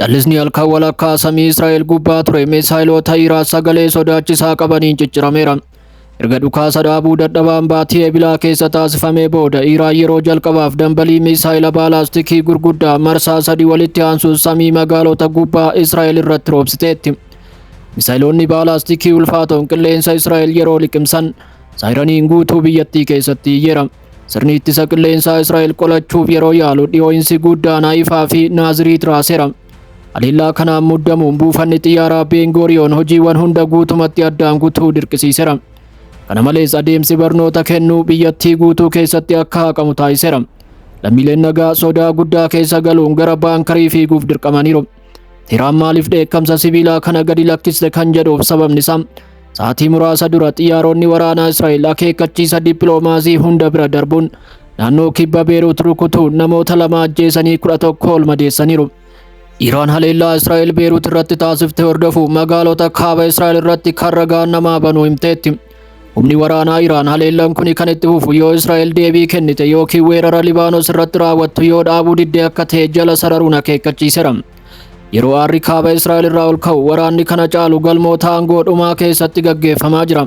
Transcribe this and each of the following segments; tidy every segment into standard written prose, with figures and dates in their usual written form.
Callisni halkan walakkaa samii Israa'el gubbaa ture misaayilota Iraan sagalee sodaachisaa qabaniin ciccirameera. Erga dhukaasa dhaabuu dadhabaan baatii Ebilaa keessa taasifamee booda, Iraan yeroo jalqabaaf dambalii misaayila baalaastikii gurguddaa marsaa sadii walitti aansuun samii magaalota gubbaa Israa'el irratti roobsiteetti. Misaayiloonni baalaastikii ulfaatoon qilleensa Israa'el yeroo liqimsan saayiraniin guutuu biyyattii keessatti iyyeera. Sirni ittisa qilleensaa Israa'el qolachuuf yeroo yaalu dhiyoo'insi guddaan Haayifaa fi Naaziriit raaseera. Haleellaa kanaan muddamuun buufanni xiyyaaraa Beengoriyoon hojiiwwan hunda guutumatti addaan kutuu dirqisiiseera. Kana malees, adeemsi barnoota kennuu biyyattii guutuu keessatti akka haqamu taasiseera. Lammiileen nagaa sodaa guddaa keessa galuun gara baankarii fiiguuf dirqamaniiru. Teheraan maaliif dheekkamsa sibiilaa kana gadi lakkiste kan jedhuuf sababni isaa, sa'aatii muraasa dura xiyyaaronni waraanaa Israa'el akeekkachiisa dippiloomaasii hunda bira darbuun naannoo kibba Beeruut rukutuun namoota 2 ajjeesanii 11 ol madeessaniiru. Iraan haleellaa Israa'el Beeruut irratti taasifte hordofuun magaalota kaaba Israa'el irratti karra gaannamaa banuu himteetti. Humni waraanaa Iraan haleellaan kun kan itti fufu yoo Israa'el deebii kennite yookiin weerara Libaanos irratti raawwattu yoo dhaabuu didde akka ta'e jala sararuun akeekkachiiseera. Yeroo aarri kaaba Israa'el irraa ol ka'u, waraanni kana caalu galmoota aangoo dhumaa keessatti gaggeeffamaa jira.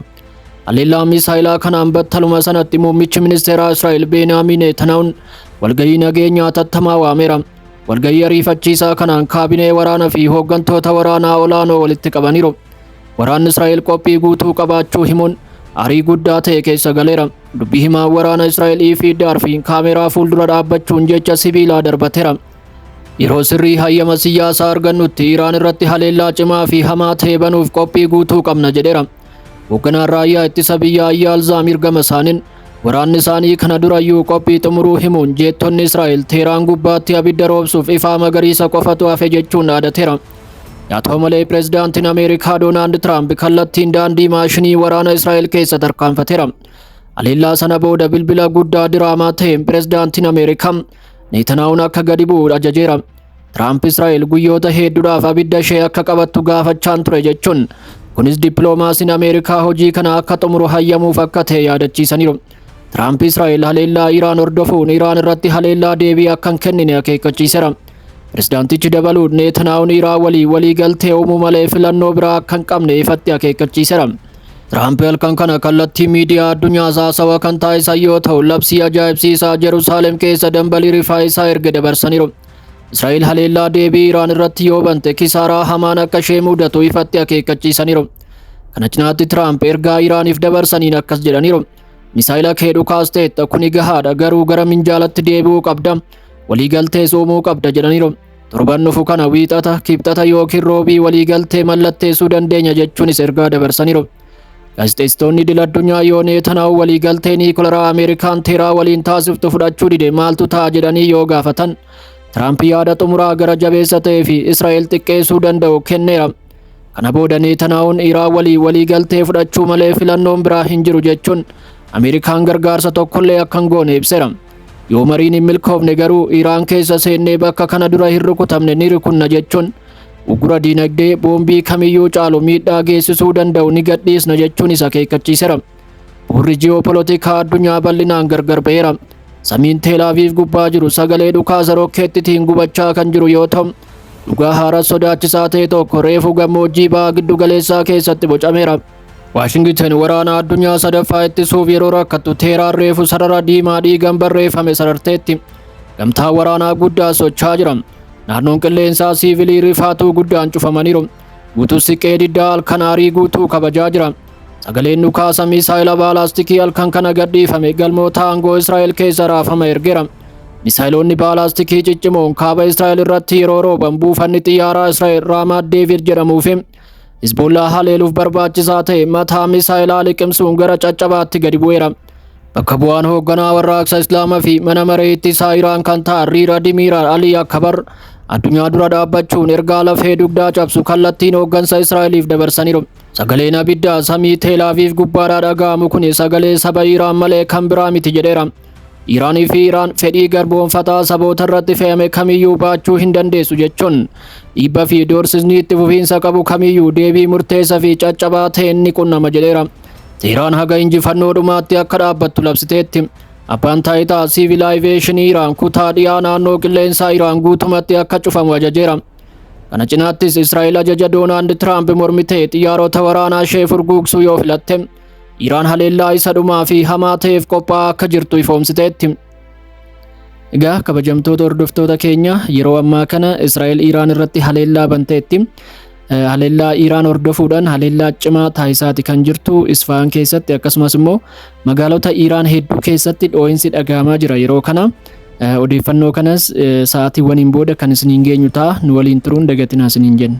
Haleellaa misaayilaa kanaan battaluma sanatti muummichi ministeeraa Israa'el Beeniyaamin Netanyahuun walgahii nageenyaa hatattamaa waameera. Walgahii ariifachiisaa kanaan kaabinee waraanaa fi hooggantoota waraanaa olaanoo walitti qabaniiru. Waraanni Israa'el qophii guutuu qabaachuu himuun aarii guddaa ta'e keessa galeera. Dubbii himaa waraana Israa'el Iifii Daarfiin kaameraa fuuldura dhaabbachuun jecha sibiilaa darbateera. "Yeroo sirrii hayyama siyaasaa argannutti Iraan irratti haleellaa cimaa fi hamaa ta'e banuuf qophii guutuu qabna" jedheera. Hoogganaan raayyaa ittisa biyyaa Ayyaal Zaamir gama isaaniin waraanni isaanii kana durayyuu qophii xumuruu himuun, jeettonni Israa'el Teheraan gubbaatti abidda roobsuuf ifaa magariisa qofatu hafe jechuun dhaadateera. Haa ta'u malee, pireezidaantiin Ameerikaa Doonaald Tiraamp kallattiin daandii maashinii waraana Israa'el keessa tarkaanfateera. Haleellaa sana booda bilbila guddaa diraamaa ta'een pireezidaantiin Ameerikaa Netanyahuun akka gadi bu'u ajajeera. Tiraamp Israa'el guyyoota hedduudhaaf abidda ishee akka qabattu gaafachaan ture jechuun, kunis dippiloomaasiin Ameerikaa hojii kana akka xumuru hayyamuuf akka ta'e yaadachiisaniiru. Tiraamp Israa'el haleellaa Iraan hordofuun Iraan irratti haleellaa deebii akka hin kennine akeekkachiiseera. Pireezidaantichi dabaluun Netanyahuun Iraan walii walii galtee uumuu malee filannoo biraa akka hin qabne ifatti akeekkachiiseera. Tiraamp halkan kana kallattii miidiyaa addunyaa haasawa kan taasisan yoo ta'u, labsii ajaa'ibsiisaa Jerusaalem keessa dambalii rifaa isaa erge dabarsaniiru. Israa'el haleellaa deebii Iraan irratti yoo bante kisaaraa hamaan akka ishee mudatu ifatti akeekkachiisaniiru. Kana cinaatti Tiraamp ergaa Iraaniif dabarsaniin akkas jedhaniiru: "Misaayila kee dhukaasteetta, kuni gahaadha, garuu gara minjaalatti deebi'uu qabda. Waliigaltees uumuu qabda" jedhaniiru. Torban dhufu kana Wiixata, Kibxata yookiin Roobii waliigaltee mallatteessuu dandeenya jechuunis ergaa dabarsaniiru. Gaazexeessitoonni idil addunyaa yoo Netanyahu waliigaltee niikularaa Ameerikaan Teheraan waliin taasiftu fudhachuu dide maaltu ta'a jedhanii yoo gaafatan, Tiraamp yaada xumuraa gara jabeessa ta'ee fi Israa'el xiqqeessuu danda'u kenneera. Kana booda Netanyahuun Iraan walii waliigaltee fudhachuu malee filannoon biraa hin jiru jechuun, Ameerikaan gargaarsa tokkollee akka hin goone ibseera. Yoo mariin hin milkoofne garuu Iraan keessa seennee bakka kana dura hin rukutamne ni rukunna jechuun, uggura diinagdee boombii kamiyyuu caalu miidhaa geessisuu danda'u ni gadhiisna jechuunis akeekkachiiseera. Bu'uurri ji'oopolotikaa addunyaa bal'inaan gargar ba'eera. Samiin Teelaaviif gubbaa jiru sagalee dhukaasa rokkeettitiin gubachaa kan jiru yoo ta'u, dhugaa haaraa sodaachisaa ta'e tokko reefu gammoojjii baha giddu galeessaa keessatti bocameera. Waashingiten waraana addunyaa sadaffaa ittisuuf yeroo rakkattu, Teheraan reefu sarara diimaa dhiigan barreeffame sararteetti. Gamtaa waraanaa guddaa socho'aa jira. Naannoon qilleensaa siivilii rifaatuu guddaan cufamaniiru. Guutuu siqee diddaa halkan aarii guutuu kabajaa jira. Sagaleen dhukaasa misaayila baalaastikii halkan kana gadhiifame galmoota aangoo Israa'el keessa raafama ergeera. Misaayiloonni baalaastikii ciccimoon kaaba Israa'el irratti yeroo rooban, buufanni xiyyaaraa Israa'el Raamaat Deevid jedhamuu fi Hizbollaa haleeluuf barbaachisaa ta'e mataa misaayilaa liqimsuun gara caccabaatti gadi bu'eera. Bakka bu'aan hoogganaa warraaqsa Islaamaa fi mana maree ittisaa Iraan kan ta'an Riir Admiiraal Alii Akbar addunyaa dura dhaabbachuun ergaa lafee dugdaa cabsu kallattiin hooggansa Israa'eliif dabarsaniiru. "Sagaleen abiddaa samii Teelaaviif gubbaadhaa dhaga'amu kun sagalee saba Iraan malee kan biraa miti" jedheera. Iraanii fi Iraan fedhii garboonfataa saboota irratti fe'ame kamiyyuu baachuu hin dandeessu jechuun, dhiibba fi doorsisni itti fufiinsa qabu kamiyyuu deebii murteessaa fi caccabaa ta'een ni qunnama jedheera. Teheraan haga injifannoo dhumaatti akka dhaabbattu labsiteetti. Abbaan taayitaa siivil aviyeeshinii Iraan kutaa dhiyaa naannoo qilleensaa Iraan guutumatti akka cufamu ajajeera. Kana cinaattis Israa'el ajaja Doonaald Tiraamp mormitee xiyyaarota waraanaa ishee furguugsuu yoo filatte, Iraan haleellaa isa dhumaa fi hamaa ta'eef qophaa'aa akka jirtu ifoomsiteetti. Egaa kabajamtoota hordoftoota keenya, yeroo ammaa kana Israa'el Iraan irratti haleellaa banteetti. Haleellaa Iraan hordofuudhaan haleellaa cimaa taasisaati kan jirtu Isfahan keessatti, akkasumas immoo magaalota Iraan hedduu keessatti dhoo'insi dhagahamaa jira yeroo kana. Odeeffannoo kanas sa'aatiiwwaniin booda kan isiniin geenyu ta'a, nu waliin turuun dagatinaa isiniin jenna.